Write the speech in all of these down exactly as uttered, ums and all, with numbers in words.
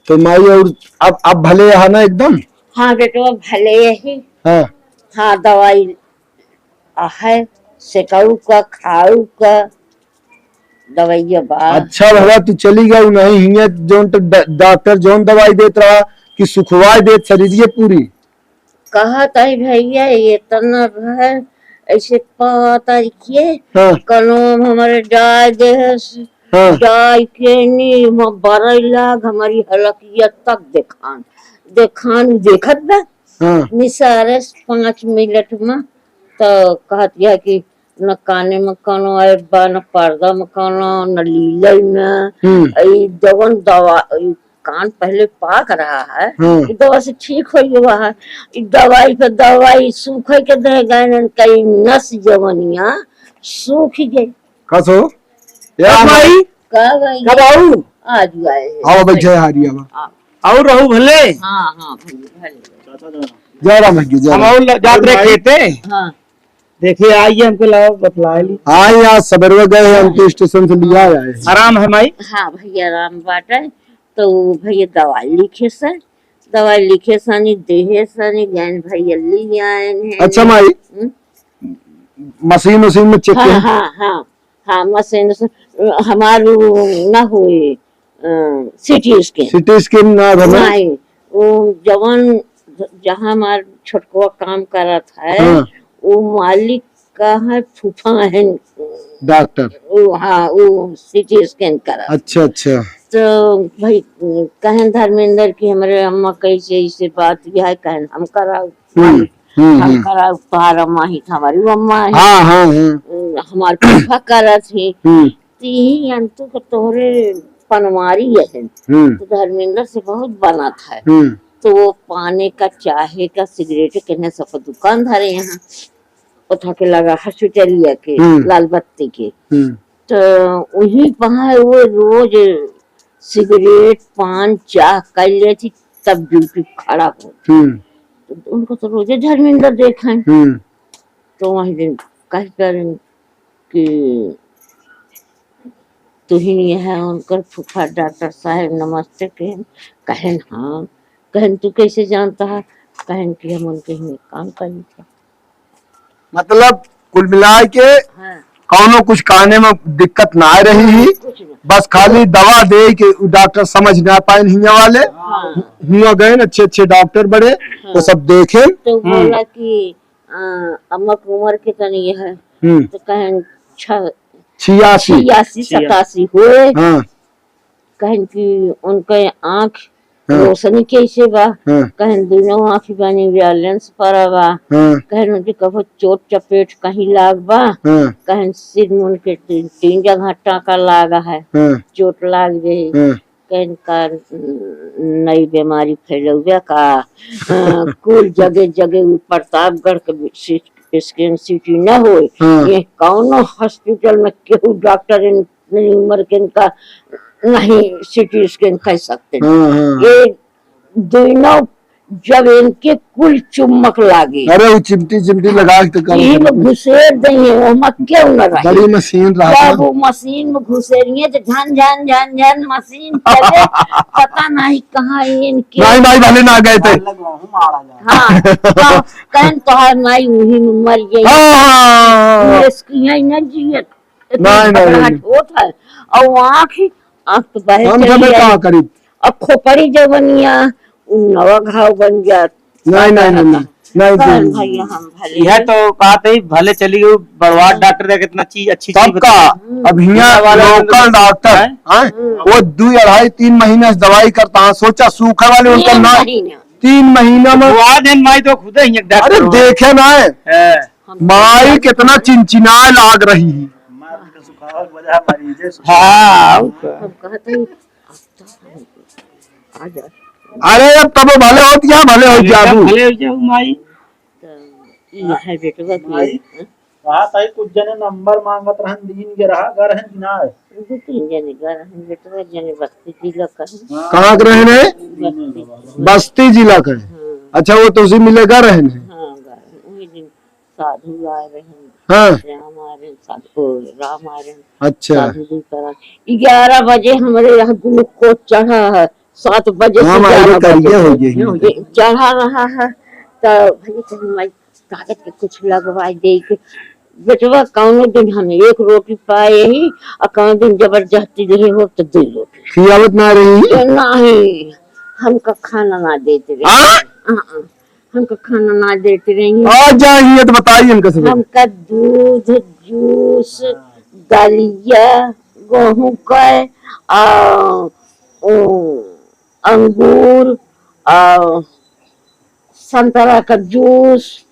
तो माई, और अब, अब भले है ना एकदम? हाँ बेटवा, भले यही। हाँ। हाँ, दवाई है, सेकाऊ का, खाऊ का, दवाइया बा। अच्छा भला तू चली गऊ, नहीं हियाँ जौन तो ड-, डॉक्टर जौन दवाई देत रहा कि सुखवाए देत शरीरिये पूरी। कहत है भैया, इतना भर ऐसे पातर के हाँ। कनवा में हमारे डाल देहस, हाँ। डाल के नी, हम बरई लाग, हमारी हलकिया तक देखान, देखान देखत बा। हाँ। निसारे पाँच मिनट में तो कहत गया कि न काने में कौनो ऐब बा, न पर्दा में कौनो, न लीलर में। हम्म। ई जवन दवा, ई कान पहले पाक रहा है, हाँ। ई दवा से ठीक हो गया है। ई दवाई पे दवाई सूखे के दे गए न, कई नस जवनिया सूख गई। कस हो? या अब भाई, का भाई? कब आऊ? आज आए हैं। आओ, बैठे हारी अब। हाँ। और रहू भले? हाँ, हाँ, भले, भले। जय राम भैया, जय हम राम। और ल-, जात और रहे भाई? खेते। हाँ। देखिए, आइए, हमको लाओ, बतला ली। हाँ, यहाँ सबेरवा गए हैं, हाँ। एमटी स्टेशन से लिया आए हैं। आराम है माई? हाँ भैया, आराम बाटे। तो भैया दवाई लिखे से, दवाई लिखे सानी, देहे सानी, गैन भैया ली आए हैं। अच्छा माई, हम्म? मशीन उशीन में चेक हाँ, किया? हाँ, हाँ, हाँ, मशीन से, हमार उ ना हुई, अ, सीटी स्कैन। सीटी स्कैन ना भला? नहीं, वो जवन, जहाँ हमार छोटकवा काम करत है, हाँ। वो मालिक का है, फूफा है। डॉक्टर? वो, हाँ, वो सीटी स्कैन करत। अच्छा, अच्छा। तो भाई, कहें धर्मेंद्र की हमरे अम्मा कैसे ऐसे बात यह है, कहें हम कराओ। हम्म, हम्म, हम हम्म। कराओ, तोहार अम्मा ही, हमारी अम्मा है। हाँ, हाँ, हाँ। हमार फूफा करत ही। हम्म। तीही अंतु के तोहरे पनवारी है। हम्म। तो धर्मेंद्र से बहुत बनत है। हम्म। तो वो पाने का, चाहे का, सिगरेट के, ने सब दुकान धरे यहाँ। उठा के लगा हॉस्पिटलिया के, हम्म। लाल बत्ती के। हम्म। तो वही पहाँ वो रोज सिगरेट, पान, चाह कर लेती, तब ड्यूटी खड़ा हो। हम्म। तो उनको तो रोजे धर्मेंद्र देखें। हम्म। तो वही दिन कह करें कि तुहिन यह उनकर फूफा डॉक्टर साहब नमस्ते कहें, कहें हाँ, कहें तू कैसे जानता है, कहें कि हम उनके हियाँ काम करी था। मतलब कुल मिला के हाँ। कौनो कुछ कहने में दिक्कत ना आ रही ही, कुछ ना। बस खाली दवा दे के उ डॉक्टर समझ ना पाए हियाँ वाले। हाँ। हुआ गए न अच्छे अच्छे डॉक्टर बड़े, हाँ। वो सब देखे। तो हम्म। बोला कि अ, अम्मा के उम्र कितनी है? हम्म। तो कहें छ-, छियासी। छियासी, छिया-, सतासी हुए। हाँ। कहें कि उनके आँख हाँ। रोशनी कैसे बा? हाँ। कहें दोनों आँख बनी हुआ, लेंस पड़ा बा। हाँ। कहें उनके कभो चोट चपेट कहीं लाग बा? हाँ। कहें सिर मुन के तीन, तीन जगह टाँका लागा है, हाँ। चोट लाग गई। हाँ। कहेन का नई बीमारी फैलौबे का, अ, कुल जगह जगह उ प्रतापगढ़ के सी-, स्कैन सीटी न होए। हाँ। ये कौनो हॉस्पिटल में केहू डॉक्टर इन, इतनी उम्र के इनका नहीं सीटी स्कैन कर सकते। हाँ, हाँ। ये दोनों जब इनके कुल चुम्बक लागे। अरे, वो चिमटी, चिमटी लगा के तो काम यही करते। में घुसेड़ देंगे, वो मत क्यों न रहे। बड़ी मशीन रहता। जब वो मशीन में घुसेड़िए तो झन, झन, झन, झन मशीन चले, पता नहीं कहाँ इनके। नहीं, भाई, भले ना गए थे। हाँ, तो कहन तोहार माई वही में मर गई। हाँ, हाँ, हाँ, हाँ। इसकी यही न जियत। इतनी नहीं, नहीं, घबराहट नहीं। होत है। और आँख ही, आँख तो बाहर हम चली गए। कहाँ करी? अब खोपड़ी जवनिया, उ नवा घाव बन जात। नहीं, नहीं, नहीं, नहीं, नहीं, कौन नहीं। भैया हम भले यह तो बात है, भले चली गई, बड़वार डॉक्टर ने कितना चीज, अच्छी चीज तब का, बताई। हम्म। अब हियाँ हियाँ वाला लोकल डॉक्टर, हैं? हैं? हम्म। वो दो, अढ़ाई, तीन महीने से दवाई करता है, सोचा सूखे वाले उनको तीन ना, महीने। तीन महीना में वो आ दिन माई तो खुद ही एक अरे डॉक्टर हो। देखे ना है। हैं। हम माई कितना चिनचिनाए लाग रही है। मार के सुखावल वजह मरीजे सुखावल। हाँ, और का। हम कहते हैं, अब तो हम आ जा। अरे, अब तब भले होत या, भले होत अरे, जाबू। भले होत जाबू, माई। तो ई है बेटवा की, माई, हैं? कहा ताई कुछ जने नंबर मांगत रहन, दीन के रहा, गर हन कि ना? दो तीन जने गर हन, बेटवा जने बस्ती जिला का है। हाँ। कहाँ के रहन है? बस्ती। बस्ती जिला का है। हाँ। अच्छा, वो तो उसी मिले गर हन है। हाँ, गर हन। वही दिन साधु आए रहे हैं। हाँ। राम आ रहे हैं, साधु, ओ, राम आ रहे हैं। अच्छा। साधु जी करा। ग्यारह बजे हमरे यहाँ ग्लूकोज चढ़ा है, सात बजे से हाँ, माई, ग्यारह बजे करिया हो गई। चढ़ा रहा है, तो भैया कहीं माई कागज के कुछ लगवाई दे के। बेटवा, कौनो दिन हम एक रोटी पाए ही, और कौनो दिन जबरदस्ती रहे हो तो दो रोटी। खियावत ना रही? ये नहीं, हमका खाना ना देते रहे। हाँ? हाँ, हाँ, हमका खाना ना देते रही। आ जाइए तो बताइए इनका सब। हमका दूध, जूस, दलिया, गेहूं का, आ, ओ, अंगूर, आ, संतरा का जूस,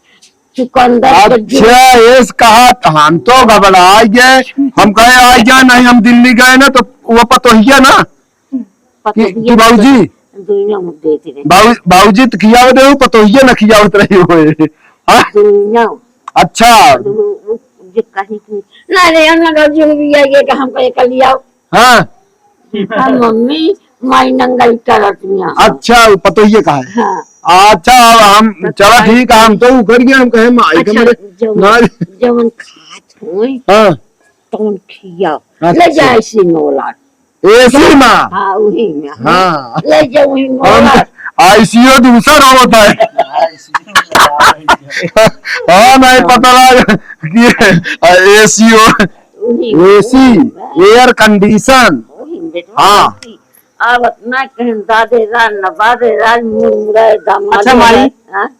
चुकंदर का जूस। अच्छा, एस कहा, हम तो घबरा गए, हम कहे आ गया नहीं, हम दिल्ली गए ना तो वो पतोहिया ना, कि, पतोहिया कि बाबूजी, दुनिया में देते रहे। बाबू-, बाबूजी तो खियावत रहे हो, पतोहिया ना खियावत रही हो। हाँ? दुनिया। अच्छा। वो, वो जो कहीं की, ना रे, हम ना जो भी आइए कि हमको एक लियाओ। हाँ। हाँ, मम्मी, माई नंगई करत मिया। अच्छा, वो पतोहिए का है। हाँ। अच्छा, अब हम, तो चला खाए ठीक है, हम तो उकर गए, हम कहे माई के अच्छा, मेरे जवन, ना। जवन खात होई, हाँ। तवन खिया। अच्छा। ले जाए सी नोला। एसी में? हाँ, वही में। हाँ। ले जाओ वही हम नोला। आईसीयू दूसरा होता है। हाँ, नहीं पता लगा कि एसीओ। वही में, एसी, वही में। एयर कंडीशन। वही में, बेटा, हाँ। वही। अब अपना कहन दादे राज, न बादे राज, मुड़ मुड़ाए दामाद अच्छा, माई। राज, हाँ?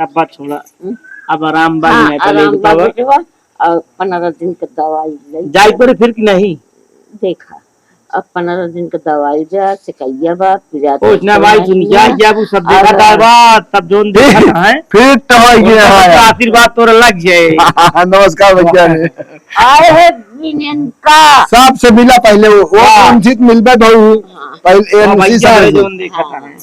अब बात छोड़ा। हम्म। अब आराम बा, हाँ, नहीं तो आराम लेके बा बाबा। बेटवा। और पन्द्रह दिन के दवाई ले। जाई पड़ी फिर कि नहीं? देखा, अब पन्द्रह दिन के दवाई जा, सिकैया बा, फिर जाते कुछ ना तो भाई, नहीं सुन, जा, ना। जा, वो सब देखा और था बा, तब जोन देखा था, हैं? फिर तो है ये उनका है। सबका आशीर्वाद तोरा लग जाए। नमस्कार भैया ने। आए है विनेन का। साहब से मिला पहले वो, वो हाँ। कौन जीत मिलबे भाऊ? हाँ। पहले हाँ, एमसी भैया साहब ने से। जोन देखा था, हाँ। हैं?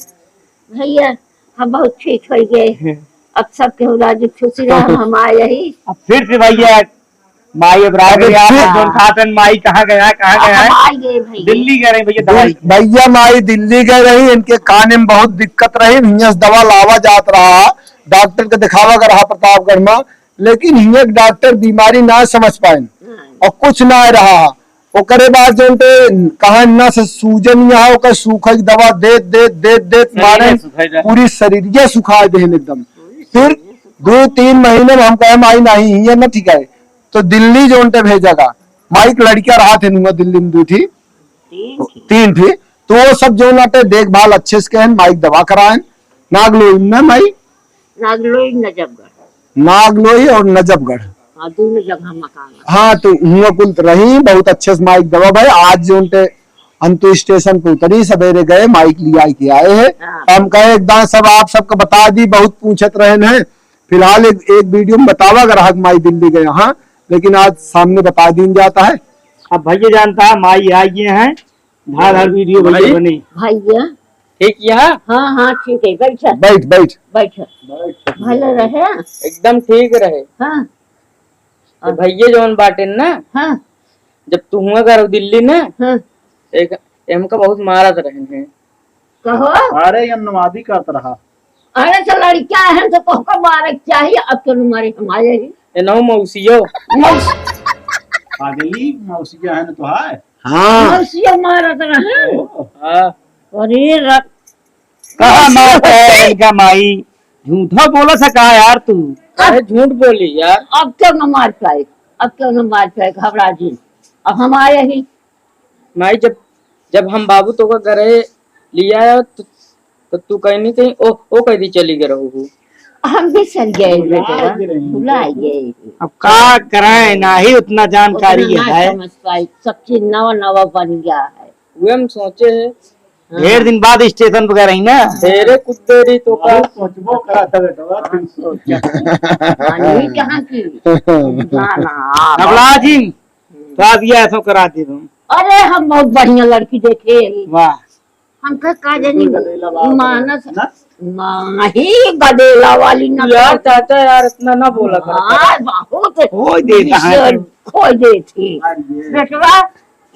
भैया, हम बहुत ठीक हो गए। अब सब केहू राजी खुशी रहे, हम, हम आए ही। अब फिर से भैया, माई अब राग अबे गया, फिर जोन खातन माई कहाँ गया, कहाँ अब गया हम है? आ गए भैया। दिल्ली गए रहे भैया दवाई। भैया माई दिल्ली गए रही, इनके कान में बहुत दिक्कत रही, हियां से दवा लावा जात रहा, डॉक्टर के दिखावा कर रहा प्रतापगढ़ में, लेकिन हियां के डॉक्टर बीमारी ना समझ पाए हाँ। और कुछ ना रहा। ओकरे बाद जौन ते कहा नस सूजन यहाँ ओकर सूखा की दवा देत, देत, देत, देत शरीर मारे सुखाई दे। पूरी शरीरिया सुखा देहन एकदम। फिर दो तीन महीने में हम कहे माई नहीं, ये न ठीक है, तो दिल्ली जौन ते भेजा का, माई के लड़किया रहा थे नुआ दिल्ली में दो थी, तीन थी। तीन थी, तो वो सब जौन आटे देखभाल अच्छे से कहन, माई के दवा कराएन, नागलोई में माई। नागलोई नजफगढ़। नागलोई और नजफगढ़। हाँ, दोनों जगह मकान है। हाँ, तो हुआ कुल तो रही, बहुत अच्छे से माई के दवा भाई। आज जो उनके हम तो स्टेशन पे उतरी, सवेरे गए, माई के लिए आई के आए हैं। हाँ। हम कहे एक दान सब आप सबको बता दी, बहुत पूछत रहन हैं। फिलहाल एक, एक वीडियो में बतावा ग्राहक माई दिल्ली गए, हाँ, लेकिन आज सामने बता दीन जाता है। अब भैया जानता है, माई आई गए हैं, धार धार वीडियो भाई। भैया बनी। भैया। ठीक यहाँ? हाँ, हाँ, ठीक है, बैठ। बैठ, बैठ। बैठ। भले रहे। एकदम ठीक रहे। हाँ। तो भैया जौन बाटेन ना, हाँ। जब तू हुआ करो दिल्ली ना, हाँ। एक, हमका बहुत मारत रहन हैं। कहो। अरे, ये नवादी करत रहा। अरे, तो लड़कियां हैं तो तोहका मारे के चाहिए, अब तो मारे हम आए ही। ए, नौ मौसियो। मौस- पागली मौसिया है ना तो है। हाँ। मौसिया मारत रहे। ओ। हाँ। अरे रत-, कहाँ मौसिया मारत है होते। इनका माई? झूठा बोला सका यार तू। अरे झूठ बोली यार। अब क्यों न मार पाए, अब क्यों न मार पाए, घबरा जी। अब हम आए ही। माई जब, जब हम बाबू तो का घरे लिया आया तो तो तू कहीं नहीं कहीं ओ, ओ कहीं चली गए रहू हो। हम भी चल गए भुला बेटवा, गए रही। भुला गए। अब का कराए, ना ही उतना जानकारी उतना ना है। समझ पाई, सब चीज नवा नवा बन गया है। वे हम सोचे है। हाँ। ढेर दिन बाद स्टेशन वगैरह ही ना। तेरे कुछ देरी तो का बहुत सोचबो करा था बेटवा, तुम सोच। हाँ, ये कहाँ की? ना, ना, अब लाजिम, तो आप ये ऐसा करा दे तुम। अरे, हम बहुत बढ़िया लड़की देखे। वाह। हमका का जानी बिल्कुल गदेला वाला मानस ना? नहीं गदेला वाली ना यार, कर। चाचा यार, इतना ना बोला कर। हाँ, बहुत खोई देता है। बिसर खोई देती। हाँ, ये। बेटवा,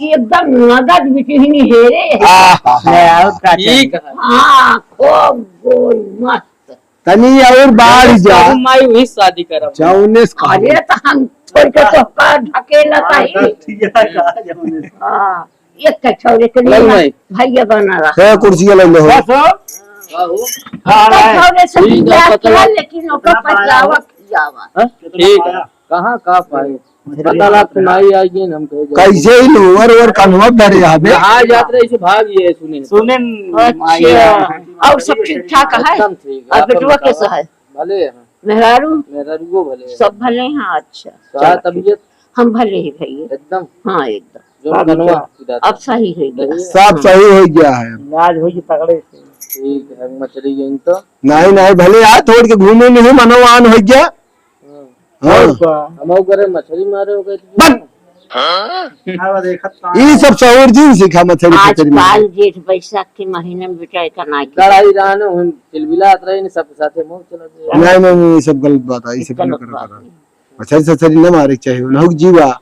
एकदम नगद बिटिहनी हेरे है। आहा। ले आओ, चाचा। ठीक है। हाँ, खूब गोल मस्त। तनी और बाढ़ जा। बाबू माई वही शादी करब। जौने से कहा। अरे, तो हम छोड़ के तो का ढकेला हाँ, सही। तो ठीक है, कहा जौने से। हाँ। एक ठौरे के लिए लग नहीं। भैया बना रहा। ए, कुर्सिया लग लो। बस हो। हाँ, एक ठौरे से ठीक है, बियाह पता किया, लग- लेकिन ओकर पहरावा किया हुआ। हाँ? ठीक है। कहाँ का पाए? पता लग तो नहीं आई कि हम कहे जाए। कैसे ही लोअर और कन्हवा धरे यहाँ पे? हाँ, जात रहे, इसे भाग ये सुने। सुने न, अच्छा, माया। और सब ठीक ठाक है? एकदम ठीक है। और आप बेटुआ बताओ। कैसा है? भले हैं। मेहरारू? मेहरारुओ भले हैं। सब भले हैं, अच्छा। का चलो, तबीयत? हम भले ही भैया। एकदम? हाँ, एकदम। जो बनवा अब सही हो गया। सब हाँ। सही हो गया है। इलाज हो गया तगड़े से। ठीक है, मछली गई तो? नहीं, नहीं, भले आज थोड़ के घूमे नहीं, मनोवान हो गया। हाँ। हाँ। और का? हम करे मछली मारे हो गए तो बन। हाँ, देखत का ई सब सहूर जी सीखा मछली पकड़ी में। आजकल जेठ बैसाख के महीने में बेटा इतना की लड़ाई रहने, हम चिलबिलात रहे, नहीं सबके साथे मुंह चला दे। नहीं, नहीं, नहीं, ये सब गलत बात है, ये सब गलत ना करा बात करा। है। मछली सछली न मारे के चाहिए, उन्हों के जीवा।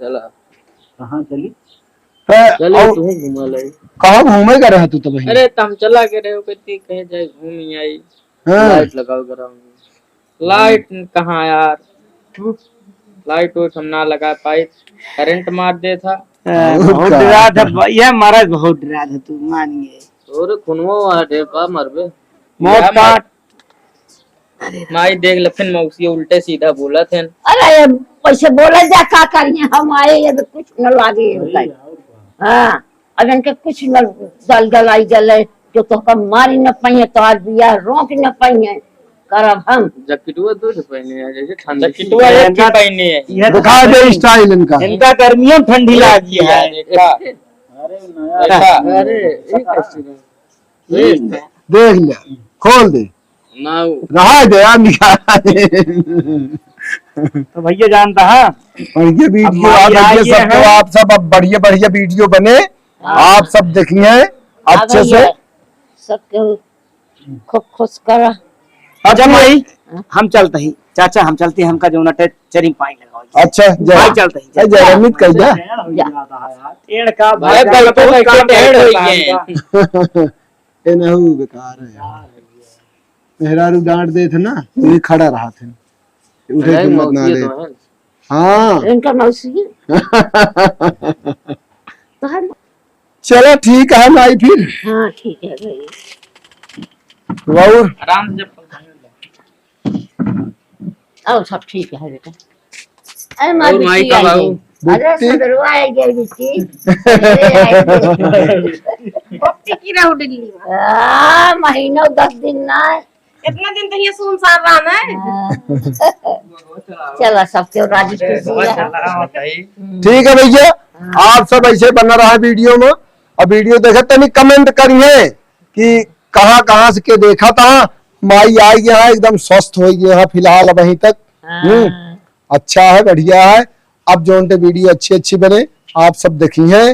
चला। कहाँ चली? है, चले, और तू घुमा ले। कहाँ घूमे का रहा तू तब? अरे, तम चला के रहे हो, कहती कहे जाए घूम ही आई। हाँ। लाइट लगाओ करा। लाइट कहाँ यार? लाइट वाइट हम ना लगा पाई, करंट मार दे था। ए, बहुत का? डरा था ब-, ये महाराज बहुत डरा था तू, मान गए। और खुनवा वाला ढेर का मरबे? मौत या काट। मर-, माई देख ले, फिर मौसी उल्टे सीधा बोलत हैं। अरे, ये कैसे बोला जा, का करिए हम आए, ये तो कुछ न लागे, ये बताइए। हाँ। अब इनके कुछ न दल दलाई जले, जो तोहका मारी न पाइए, तोहार बियाह रोक न पाइए, करब हम। जैकेटवा दो ठे पहने हैं, जैसे ठंड जैकेटवा की। एक ठे पहने हैं। यह तो दिखा दे स्टाइल इनका। इनका गर्मियों में ठंडी लागी है। देखा। अरे नया। देखा। अरे, ये कैसे है? देख ले, खोल दे। ना वो। रहा दे यार, निकाल। तो भैया जानता है, और ये अब वीडियो माई आप आई देखिए है। सबको, आप सब अब बढ़िया बढ़िया वीडियो बने, हाँ। आप सब देखिए हाँ अच्छे से। भैया, सबके खूब खुश करा। अच्छा माई, हाँ। हम चलते ही, चाचा हम चलते ही, हमका जो ना टे-, चरी पाई लगाओ। अच्छा, जा। भाई चलते ही, ए, जा, जा। रमित कह जा। टेढ़ हो जा। जाता है यार। टेढ़ का भाई, भाई, भाई, बहुत काम बैठे करता है टेढ़ हो गए। इनका। ए, नहीं, बेकार है यार। मेहरारू डांट देत है ना, तो ये खड़ा रहत है। उठे नहीं, हिम्मत ना मौसी दे। तो है। हाँ। इनका मौसी है। तो है। चलो, ठीक है माई फिर। हाँ, ठीक है भाई। बाबू। आराम से जब और सब ठीक है बेटा। अरे, माँ और माई बिट्टी का आई बाबू? गई। अरे, बुट्टी? सदरुआ आई गई बिट्टी। अरे, आई गई। बुट्टी की रहू दिल्ली में। आ, महीना दस दिन ना। इतना दिन तो ये सुनसान रहा ना। हाँ। चला, सबके राजी खुशी है। ठीक है भैया, हाँ। आप सब ऐसे बना रहा वीडियो में, और वीडियो देखे तनी comment करिए कि कहाँ कहाँ से के देखा था। माई आई यहाँ एकदम स्वस्थ हो गई है फिलहाल अबहीं तक। हाँ। हम्म, अच्छा है, बढ़िया है। अब जोन टे वीडियो अच्छी अच्छी बने, आप सब देखिए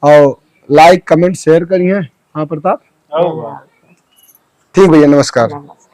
और like comment share करिए। हाँ प्रताप, हाँ। ठीक भैया, नमस्कार। नमस्कार।